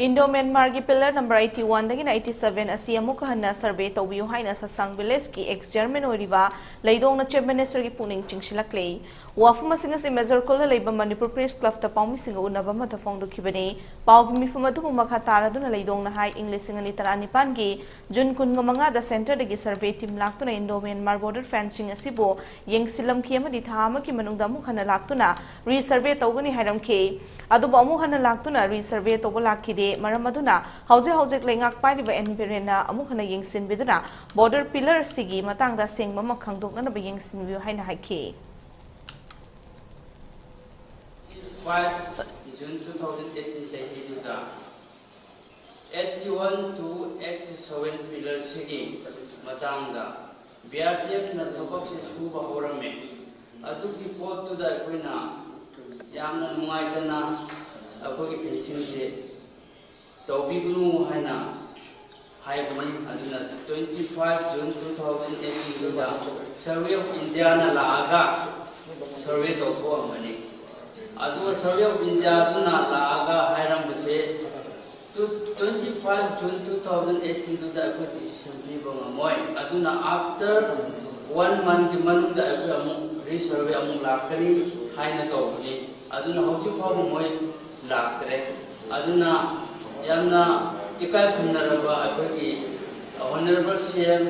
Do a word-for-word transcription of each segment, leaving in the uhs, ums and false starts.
Indo ꯃ꯭ꯌꯥꯟꯃꯥꯔꯒꯤ pillar number eighty ꯋꯥꯟꯗꯒꯤꯅ eighty seven ꯑꯁꯤ ꯑꯃꯨꯛꯀ ꯍꯟꯅ ꯁꯔꯚꯦ ꯇꯧꯕꯤꯌꯨ ꯍꯥꯏꯅ ꯁꯁꯥꯡ ꯚꯤꯂꯦꯖꯀꯤ ꯑꯦꯛꯁ ꯆꯤꯌꯔꯃꯦꯟ ꯑꯣꯏꯔꯤꯕ ꯂꯩꯗꯣꯡꯅ ꯆꯤꯐ ꯃꯤꯅꯤꯁꯇꯔꯒꯤ ꯄꯨꯛꯅꯤꯡ ꯆꯤꯡꯁꯤꯜꯂꯛꯂꯦ꯫ ꯋꯥꯐꯝ ꯑꯁꯤꯡ ꯑꯁꯤ ꯃꯦꯖꯔ ꯈꯨꯜꯗ ꯂꯩꯕ ꯃꯅꯤꯄꯨꯔ ꯄ꯭ꯔꯦꯁ ꯀ꯭ꯂꯕꯇ ꯄꯥꯎꯃꯤꯁꯤꯡꯒ ꯎꯅꯕ ꯑꯃꯗ ꯐꯣꯡꯗꯣꯛꯈꯤꯕꯅꯤ꯫ ꯄꯥꯎꯒꯤ ꯃꯤꯐꯝ ꯑꯗꯨꯕꯨ ꯃꯈꯥ ꯇꯥꯔꯗꯨꯅ ꯂꯩꯗꯣꯡꯅ ꯍꯥꯏ, ꯏꯪ ꯂꯤꯁꯤꯡ ꯑꯅꯤ ꯇꯔꯥꯅꯤꯄꯥꯟꯒꯤ ꯖꯨꯟ ꯀꯨꯟꯃꯉꯥꯗ ꯁꯦꯟꯇꯔꯗꯒꯤ ꯁꯔꯚꯦ ꯇꯤꯝ ꯂꯥꯛꯇꯨꯅ ꯏꯟꯗꯣ ꯃ꯭ꯌꯥꯟꯃꯥꯔ ꯕꯣꯔꯗꯔ ꯐꯦꯟꯁꯤꯡ ꯑꯁꯤꯕꯨ ꯌꯦꯡꯁꯤꯜꯂꯝꯈꯤ ꯑꯃꯗꯤ ꯊꯥ ꯑꯃꯒꯤ ꯃꯅꯨꯡꯗ ꯑꯃꯨꯛ ꯍꯟꯅ ꯂꯥꯛꯇꯨꯅ ꯔꯤꯁꯔꯚꯦ ꯇꯧꯒꯅꯤ ꯍꯥꯏꯔꯝꯈꯤ꯫ ꯑꯗꯨꯕꯨ ꯑꯃꯨꯛ ꯍꯟꯅ ꯂꯥꯛꯇꯨꯅ ꯔꯤꯁꯔꯚꯦ ꯇꯧꯕ ꯂꯥꯛꯈꯤꯗꯦ꯫ ꯃꯔꯝ ꯑꯗꯨꯅ ꯍꯧꯖꯤꯛ ꯍꯧꯖꯤꯛ ꯂꯩꯉꯥꯛ ꯄꯥꯏꯔꯤꯕ ꯑꯦꯟ ꯕꯤꯔꯦꯟꯅ ꯑꯃꯨꯛ ꯍꯟꯅ ꯌꯦꯡꯁꯤꯟꯕꯤꯗꯨꯅ ꯕꯣꯔꯗꯔ ꯄꯤꯂꯔ ꯑꯁꯤꯒꯤ ꯃꯇꯥꯡꯗ ꯑꯁꯦꯡꯕ ꯑꯃ ꯈꯪꯗꯣꯛꯅꯅꯕ ꯌꯦꯡꯁꯤꯟꯕꯤꯌꯨ ꯍꯥꯏꯅ ꯍꯥꯏꯈꯤ꯫ Five June two thousand eighteen ꯆꯍꯤꯗꯨꯗ eighty one to eighty seven ꯄꯤꯂꯔꯁꯤꯒꯤ ꯃꯇꯥꯡꯗ ꯕꯤ ꯑꯥꯔ ꯇꯤ ꯑꯦꯐꯅ ꯊꯕꯛꯁꯦ ꯁꯨꯕ ꯍꯧꯔꯝꯃꯦ꯫ ꯑꯗꯨꯒꯤ ꯄꯣꯠꯇꯨꯗ ꯑꯩꯈꯣꯏꯅ ꯌꯥꯝꯅ ꯅꯨꯡꯉꯥꯏꯇꯅ ꯑꯩꯈꯣꯏꯒꯤ ꯐꯦꯟꯁꯤꯡꯁꯦ ꯇꯧꯕꯤꯒꯅꯨ ꯍꯥꯏꯅ ꯍꯥꯏꯕꯅꯤ꯫ ꯑꯗꯨꯅ twenty five June two thousand eighteenꯗ Survey of Indiaꯅ ꯂꯥꯛꯑꯒ ꯁꯔꯚꯦ ꯇꯧꯊꯣꯛꯑꯝꯕꯅꯤ꯫ ꯑꯗꯨꯒ Survey of Indiaꯗꯨꯅ ꯂꯥꯛꯑꯒ ꯍꯥꯏꯔꯝꯕꯁꯦ, twenty five June two thousand eighteenꯗꯨꯗ ꯑꯩꯈꯣꯏ ꯗꯤꯁꯤꯖꯟ ꯄꯤꯕ ꯉꯝꯃꯣꯏ꯫ ꯑꯗꯨꯅ after one monthꯀꯤ ꯃꯅꯨꯡꯗ ꯑꯩꯈꯣꯏ ꯑꯃꯨꯛ ꯔꯤꯁꯔꯚꯦ ꯑꯃꯨꯛ ꯂꯥꯛꯀꯅꯤ ꯍꯥꯏꯅ ꯇꯧꯕꯅꯤ꯫ ꯑꯗꯨꯅ ꯍꯧꯖꯤꯛ ꯐꯥꯎꯕ ꯃꯣꯏ ꯂꯥꯛꯇ꯭ꯔꯦ꯫ ꯑꯗꯨꯅ ꯌꯥꯝꯅ ꯏꯀꯥꯏ ꯈꯨꯝꯅꯔꯕ ꯑꯩꯈꯣꯏꯒꯤ ꯑꯣꯅꯔꯦꯕꯜ ꯁꯤ ꯑꯦꯝ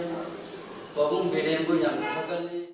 ꯄꯥꯕꯨꯡ ꯕꯤꯔꯦꯟꯕꯨ ꯌꯥꯝꯅ ꯊꯥꯒꯠꯂꯤ꯫